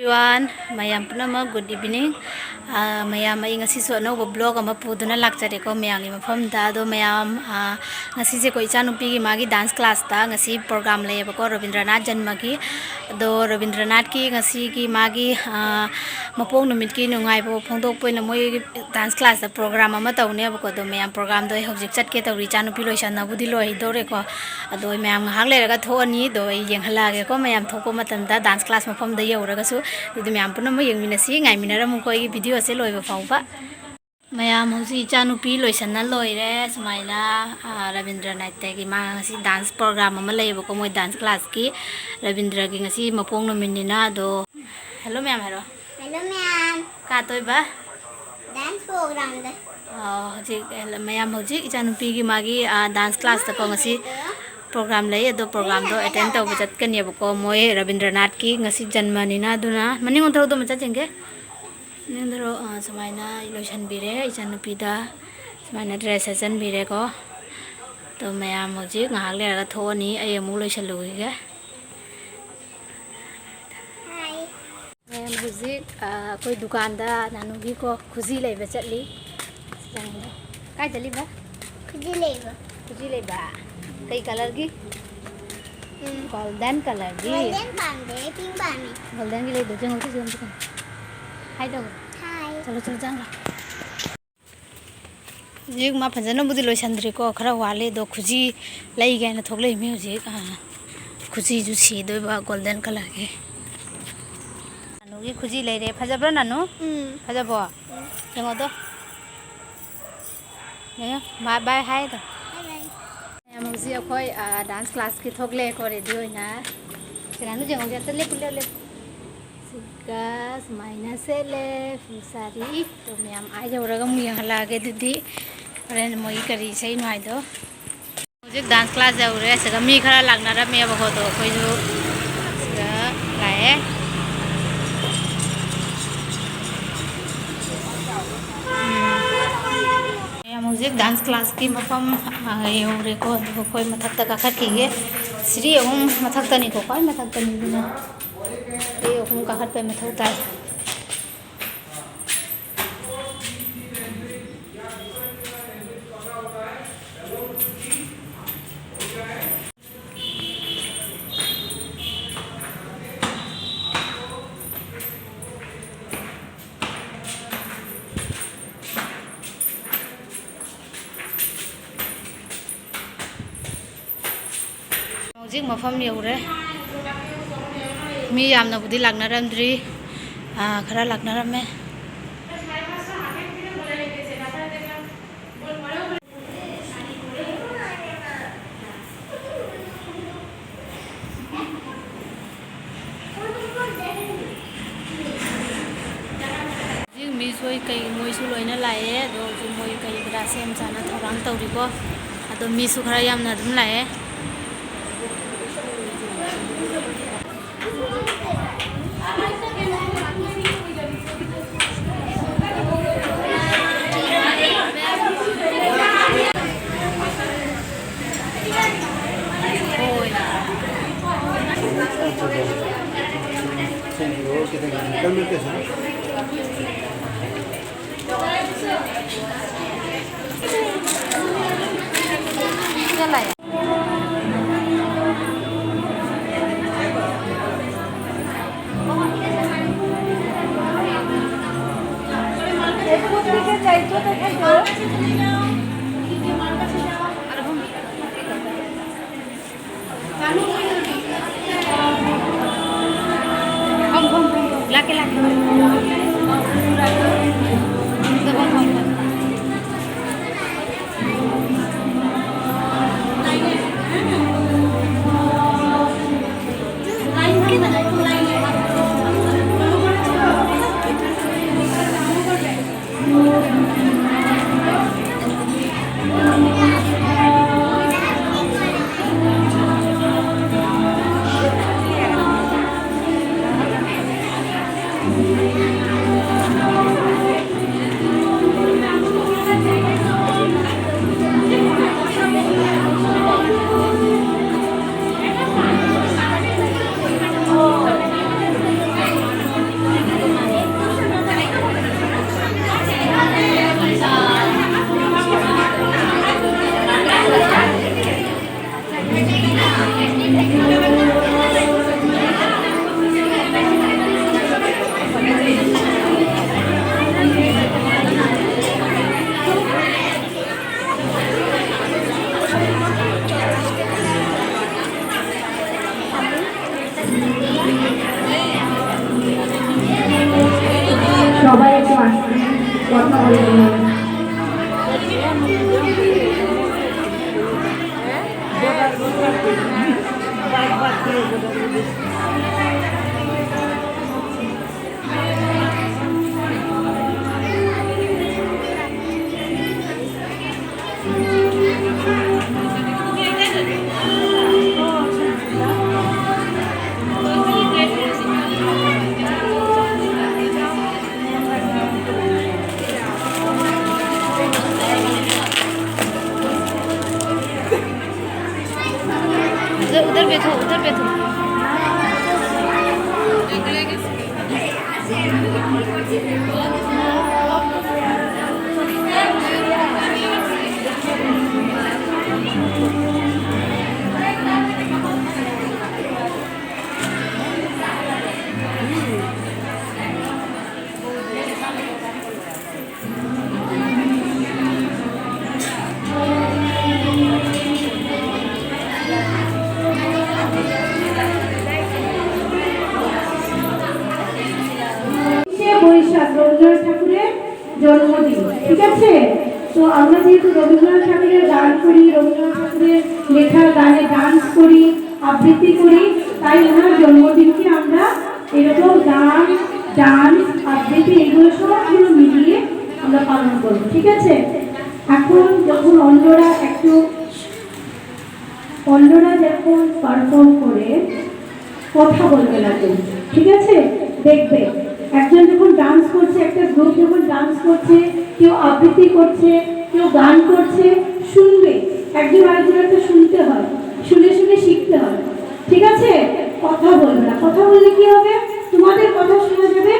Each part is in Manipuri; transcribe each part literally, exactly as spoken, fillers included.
Everyone, ꯃꯌꯥꯝ ꯄꯨꯝꯅꯃꯛ good evening꯫ ꯑꯥ, ꯃꯌꯥꯝ, ꯑꯩ ꯉꯁꯤꯁꯨ ꯑꯅꯧꯕ vlog ꯑꯃ ꯄꯨꯗꯨꯅ ꯂꯥꯛꯆꯔꯦꯀꯣ ꯃꯌꯥꯝꯒꯤ ꯃꯐꯝꯗ꯫ ꯑꯗꯣ ꯃꯌꯥꯝ, ꯑꯥ, ꯉꯁꯤꯁꯦꯀꯣ ꯏꯆꯥꯅꯨꯄꯤꯒꯤ ꯃꯥꯒꯤ dance classꯇ ꯉꯁꯤ program ꯂꯩꯌꯦꯕꯀꯣ, ꯔꯕꯤꯟꯗ꯭ꯔꯅꯥꯊ ꯖꯟꯃꯒꯤ꯫ ꯑꯗꯣ ꯔꯕꯤꯟꯗ꯭ꯔꯅꯥꯊꯀꯤ ꯉꯁꯤꯒꯤ ꯃꯥꯒꯤ, ꯑꯥ, ꯃꯄꯣꯛ ꯅꯨꯃꯤꯠꯀꯤ ꯅꯨꯡꯉꯥꯏꯕ ꯐꯣꯡꯗꯣꯛꯄ ꯑꯣꯏꯅ ꯃꯣꯏ dance classꯇ program ꯑꯃ ꯇꯧꯅꯦꯕꯀꯣ꯫ ꯑꯗꯣ ꯃꯌꯥꯝ, programꯗꯣ ꯑꯩ ꯍꯧꯖꯤꯛ ꯆꯠꯀꯦ ꯇꯧꯔꯤ, ꯏꯆꯥꯅꯨꯄꯤ ꯂꯣꯏꯁꯟꯅꯕꯨꯗꯤ ꯂꯣꯏꯗꯧꯔꯦꯀꯣ꯫ ꯑꯗꯣ ꯑꯩ ꯃꯌꯥꯝ ꯉꯥꯏꯍꯥꯛ ꯂꯩꯔꯒ ꯊꯣꯛꯑꯅꯤ꯫ ꯑꯗꯣ ꯑꯩ ꯌꯦꯡꯍꯜꯂꯛꯑꯒꯦꯀꯣ ꯃꯌꯥꯝ ꯊꯣꯛꯄ ꯃꯇꯝꯗ, dance class ꯃꯐꯝꯗ ꯌꯧꯔꯒꯁꯨ꯫ ꯑꯗꯨꯗꯤ ꯃꯌꯥꯝ ꯄꯨꯝꯅꯃꯛ ꯌꯦꯡꯃꯤꯟꯅꯁꯤ, ꯉꯥꯏꯃꯤꯟꯅꯔꯝꯃꯨꯀꯣ ꯑꯩꯒꯤ videoꯁꯦ ꯂꯣꯏꯕ ꯐꯥꯎꯕ꯫ ꯃꯌꯥꯝ, ꯍꯧꯖꯤꯛ ꯏꯆꯥꯅꯨꯄꯤ ꯂꯣꯏꯁꯟꯅ ꯂꯣꯏꯔꯦ꯫ ꯁꯨꯃꯥꯏꯅ, ꯑꯥ, ꯔꯕꯤꯟꯗ꯭ꯔꯅꯥꯊꯇꯒꯤ ꯃꯥ ꯉꯁꯤ dance program ꯑꯃ ꯂꯩꯌꯦꯕꯀꯣ, ꯃꯣꯏ dance classꯀꯤ꯫ ꯔꯕꯤꯟꯗ꯭ꯔꯒꯤ ꯉꯁꯤ ꯃꯄꯣꯛ ꯅꯨꯃꯤꯠꯅꯤꯅ꯫ ꯑꯗꯣ, hello ꯃꯌꯥꯝ ꯍꯥꯏꯔꯣ꯫ Hello ꯃꯌꯥꯝ꯫ ꯀꯥ ꯇꯣꯏꯕ? Dance programꯗ꯫ ꯑꯥ, ꯍꯧꯖꯤꯛ, ꯃꯌꯥꯝ, ꯍꯧꯖꯤꯛ ꯏꯆꯥꯅꯨꯄꯤꯒꯤ ꯃꯥꯒꯤ, ꯑꯥ, dance classꯇꯀꯣ ꯉꯁꯤ program ꯂꯩ꯫ ꯑꯗꯣ programꯗꯣ attend ꯇꯧꯕ ꯆꯠꯀꯅꯦꯕꯀꯣ꯫ ꯃꯣꯏ ꯔꯕꯤꯟꯗ꯭ꯔꯅꯥꯊꯀꯤ ꯉꯁꯤ ꯖꯟꯃꯅꯤꯅ꯫ ꯑꯗꯨꯅ ꯃꯅꯤꯡ ꯑꯣꯟꯊꯣꯔꯛꯎꯗꯣ, ꯃꯆꯥ ꯆꯦꯟꯒꯦ꯫ ꯃꯅꯤꯡ ꯑꯣꯟꯊꯣꯔꯛꯑꯣ꯫ ꯑꯥ, ꯁꯨꯃꯥꯏꯅ ꯂꯣꯏꯁꯟꯕꯤꯔꯦ ꯏꯆꯥꯅꯨꯄꯤꯗ꯫ ꯁꯨꯃꯥꯏꯅ dress ꯁꯦꯠꯆꯟꯕꯤꯔꯦꯀꯣ꯫ ꯑꯗꯣ ꯃꯌꯥꯝ ꯍꯧꯖꯤꯛ ꯉꯥꯏꯍꯥꯛ ꯂꯩꯔꯒ ꯊꯣꯛꯑꯅꯤ꯫ ꯑꯩ ꯑꯃꯨꯛ ꯂꯣꯏꯁꯜꯂꯨꯈꯤꯒꯦ꯫ Hi꯫ ꯃꯌꯥꯝ ꯍꯧꯖꯤꯛ, ꯑ, ꯑꯩꯈꯣꯏ ꯗꯨꯀꯥꯟꯗ ꯅꯥꯅꯨꯒꯤꯀꯣ ꯈꯨꯖꯤ ꯂꯩꯕ ꯆꯠꯂꯤ꯫ ꯀꯥꯏ ꯆꯠꯂꯤꯕ? ꯈꯨꯖꯤ ꯂꯩꯕ꯫ ꯈꯨꯖꯤ ꯂꯩꯕ? ꯀꯩ colourꯒꯤ? ꯎꯝ꯫ Golden colourꯒꯤ? Golden ꯄꯥꯝꯗꯦ, pink ꯄꯥꯝꯃꯤ꯫ Goldenꯒꯤ ꯂꯩꯗꯣ ꯌꯦꯡꯉꯨꯁꯤ, ꯌꯦꯡꯉꯨꯁꯤ꯫ Hi ꯇꯧ꯫ Hi꯫ ꯆꯠꯂꯣ, ꯆꯠꯂꯣ, ꯆꯪꯈ꯭ꯔꯣ꯫ ꯍꯧꯖꯤꯛ ꯃꯥ ꯐꯖꯅꯕꯨꯗꯤ ꯂꯣꯏꯁꯟꯗ꯭ꯔꯤꯀꯣ, ꯈꯔ ꯋꯥꯠꯂꯤ꯫ ꯑꯗꯣ ꯈꯨꯖꯤ ꯂꯩꯒꯦ ꯍꯥꯏꯅ ꯊꯣꯛꯂꯛꯏꯃꯤ ꯍꯧꯖꯤꯛ꯫ ꯑꯥ, ꯈꯨꯖꯤꯁꯨ ꯁꯤꯗꯣꯏꯕ, golden colourꯒꯤ꯫ ꯅꯥꯅꯨꯒꯤ ꯈꯨꯖꯤ ꯂꯩꯔꯦ꯫ ꯐꯖꯕ꯭ꯔꯥ, ꯅꯥꯅꯨ? ꯎꯝ꯫ ꯐꯖꯕꯣ? ꯎꯝ꯫ ꯌꯦꯡꯉꯣꯗꯣ꯫ ꯌꯦꯡꯉꯣ, bye bye ꯍꯥꯏꯗꯣ꯫ Bye bye꯫ ꯃꯌꯥꯝ ꯍꯧꯖꯤꯛ ꯑꯩꯈꯣꯏ, ꯑ, dance classꯀꯤ ꯊꯣꯛꯂꯛꯑꯦꯀꯣ, ready ꯑꯣꯏꯅ꯫ ꯁꯤ ꯅꯥꯅꯨ ꯌꯦꯡꯉꯣꯁꯦ, ꯑꯝꯇ ꯂꯦꯞꯄꯨ, ꯂꯦꯞꯄꯨ, ꯂꯦꯞꯄꯨ꯫ ꯁꯤꯒ ꯁꯨꯃꯥꯏꯅ ꯁꯦꯠꯂꯦ, ꯐꯤ ꯁꯥꯔꯤ꯫ ꯑꯗꯣ ꯃꯌꯥꯝ ꯑꯥ ꯌꯧꯔꯒ ꯑꯃꯨꯛ ꯌꯦꯡꯍꯜꯂꯛꯑꯒꯦ ꯑꯗꯨꯗꯤ꯫ ꯍꯣꯔꯦꯟ ꯃꯣꯏꯒꯤ ꯀꯔꯤ ꯏꯁꯩꯅꯣ ꯍꯥꯏꯗꯣ꯫ ꯍꯧꯖꯤꯛ dance class ꯌꯧꯔꯦ꯫ ꯁꯤꯗ ꯃꯤ ꯈꯔ ꯂꯥꯛꯅꯔꯝꯃꯦꯕꯀꯣ, ꯑꯗꯣ ꯑꯩꯈꯣꯏꯁꯨ ꯁꯤꯗ ꯂꯥꯛꯑꯦ꯫ ꯎꯝ꯫ ꯃꯌꯥꯝ ꯍꯧꯖꯤꯛ dance classꯀꯤ ꯃꯐꯝ, ꯑ, ꯌꯧꯔꯦꯀꯣ꯫ ꯑꯗꯨꯒ ꯑꯩꯈꯣꯏ ꯃꯊꯛꯇ ꯀꯥꯈꯠꯈꯤꯒꯦ꯫ ꯁꯤꯔꯤ ꯑꯍꯨꯝ ꯃꯊꯛꯇꯅꯤꯀꯣ, ꯈ꯭ꯋꯥꯏ ꯃꯊꯛꯇꯅꯤ꯫ ꯑꯗꯨꯅ ꯑꯩ ꯑꯃꯨꯛ ꯀꯥꯈꯠꯄꯩ ꯃꯊꯧ ꯇꯥꯏ꯫ ꯍꯧꯖꯤꯛ ꯃꯐꯝ ꯌꯧꯔꯦ꯫ ꯃꯤ ꯌꯥꯝꯅꯕꯨꯗꯤ ꯂꯥꯛꯅꯔꯝꯗ꯭ꯔꯤ, ꯑꯥ, ꯈꯔ ꯂꯥꯛꯅꯔꯝꯃꯦ꯫ ꯍꯧꯖꯤꯛ ꯃꯤꯁ ꯍꯣꯏ ꯀꯩ ꯃꯣꯏꯁꯨ ꯂꯣꯏꯅ ꯂꯥꯛꯑꯦ꯫ ꯑꯗꯣ ꯍꯧꯖꯤꯛ ꯃꯣꯏ ꯀꯔꯤ ꯀꯔꯥ ꯁꯦꯝ ꯁꯥꯅ ꯊꯧꯔꯥꯡ ꯇꯧꯔꯤꯀꯣ꯫ ꯑꯗꯣ ꯃꯤꯁꯨ ꯈꯔ ꯌꯥꯝꯅ ꯑꯗꯨꯝ ꯂꯥꯛꯑꯦ꯫ কথা বলবো না। उधर उधर बैठो, उधर बैठो। বৈশাখ রবীন্দ্রনাথ ঠাকুরের জন্মদিন, ঠিক আছে? তো আমরা যেহেতু রবীন্দ্রনাথ ঠাকুরের গান করি, রবীন্দ্রনাথ ঠাকুরের লেখা গানে ডান্স করি, আবৃত্তি করি, তাই ওনার জন্মদিনকে আমরা এরকম গান, ডান্স, আবৃত্তি, এগুলো সবগুলো মিলিয়ে আমরা পালন করবো, ঠিক আছে? এখন যখন অন্যরা একটু, অন্যরা যখন পারফর্ম করে, কথা বলবে না কেউ, ঠিক আছে? দেখবে, একজন যখন ডান্স করছে, একটা গ্রুপ যখন ডান্স করছে, কেউ আবৃত্তি করছে, কেউ গান করছে, শুনবে। একজন আরেকজনের তো শুনতে হয়, শুনে শুনে শিখতে হয়, ঠিক আছে? কথা বলবে না। কথা বললে কি হবে? তোমাদের কথা শোনা যাবে,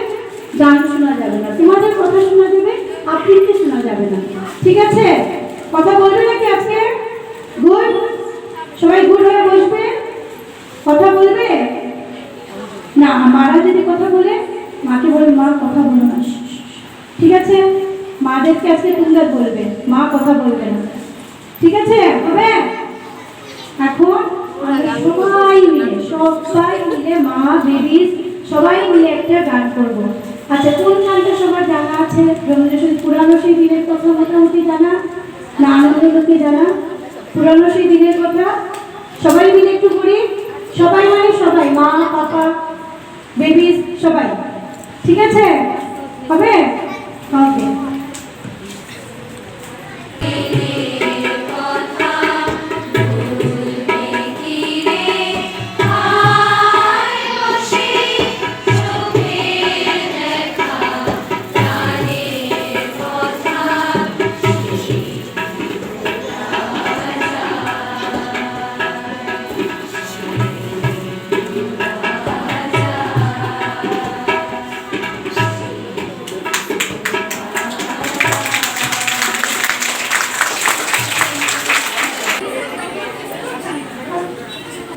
গান শোনা যাবে না। তোমাদের কথা শোনা যাবে, আবৃত্তি শোনা যাবে না, ঠিক আছে? কথা বলবে নাকি আজকে? গুড। সবাই গুড হয়ে বসবে। কথা বলবে? না, মারা যদি কথা বলে, মাকে বলে, "মা, কথা বলো না।" ঠিক আছে? মাদেরকে আজকে তোমরা বলবে, "মা, কথা বলবে না।" ঠিক আছে? হবে? এখন আমরা সবাই মিলে, সবাই মিলে, মা, বেবিস, সবাই মিলে একটা গান করব। আচ্ছা, কোন গানটা সবাই জানা আছে, রবীন্দ্র সঙ্গীত পুরানো সেই দিনের কথা মোটামুটি জানা, না আনন্দ লোকে জানা, পুরানো সেই দিনের কথা। সবাই মিলে একটু করি, সবাই মানে সবাই, মা, পাপা, বেবিস, সবাই। ঠিক আছে? হবে? ওকে।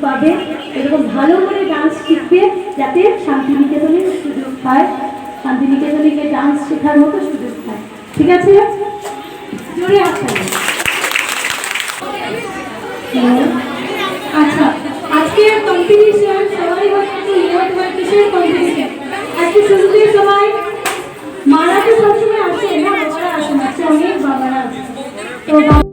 পাবে, এরকম ভালো করে ডান্স শিখবে, যাতে শান্তিনিকেতনে সুযোগ পায়, শান্তিনিকেতনে গিয়ে ডান্স শেখার মতো সুযোগ পায়। ঠিক আছে? জোরে আসুন। আচ্ছা, আজকের কম্পিটিশন সবাই হচ্ছে ইনোভেটিভ কম্পিটিশন। আজকে শুরুতে সবাই, মারা তো সবসময় আসে না, বাবারা আসে না, আজকে অনেক বাবারা আসে। তো বাবা-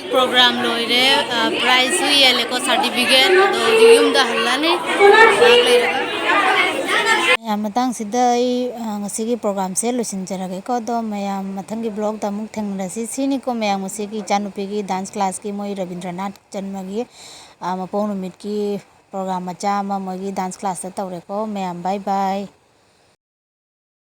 Program ꯂꯣꯏꯔꯦ꯫ ꯄ꯭ꯔꯥꯏꯖꯁꯨ ꯌꯦꯜꯂꯦꯀꯣ, ꯁꯥꯔꯇꯤꯐꯤꯀꯦꯠ꯫ ꯑꯗꯣ ꯍꯧꯖꯤꯛ ꯌꯨꯝꯗ ꯍꯜꯂꯅꯤ ꯉꯥꯏꯍꯥꯛ ꯂꯩꯔꯒ꯫ ꯃꯌꯥꯝ, ꯃꯇꯥꯡꯁꯤꯗ ꯑꯩ ꯉꯁꯤꯒꯤ ꯄ꯭ꯔꯣꯒ꯭ꯔꯥꯝꯁꯦ ꯂꯣꯏꯁꯤꯟꯖꯔꯒꯦꯀꯣ꯫ ꯑꯗꯣ ꯃꯌꯥꯝ, ꯃꯊꯪꯒꯤ ꯕ꯭ꯂꯣꯛꯇ ꯑꯃꯨꯛ ꯊꯦꯡꯅꯔꯁꯤ꯫ ꯁꯤꯅꯤꯀꯣ ꯃꯌꯥꯝ, ꯉꯁꯤꯒꯤ ꯏꯆꯥꯅꯨꯄꯤꯒꯤ ꯗꯥꯟꯁ ꯀ꯭ꯂꯥꯁꯀꯤ, ꯃꯣꯏ ꯔꯕꯤꯟꯗ꯭ꯔꯅꯥꯊ ꯖꯟꯃꯒꯤ ꯃꯄꯣꯛ ꯅꯨꯃꯤꯠꯀꯤ ꯄ꯭ꯔꯣꯒ꯭ꯔꯥꯝ ꯃꯆꯥ ꯑꯃ ꯃꯣꯏꯒꯤ ꯗꯥꯟꯁ ꯀ꯭ꯂꯥꯁꯇ ꯇꯧꯔꯦꯀꯣ꯫ ꯃꯌꯥꯝ, ꯕꯥꯏ ꯕꯥꯏ꯫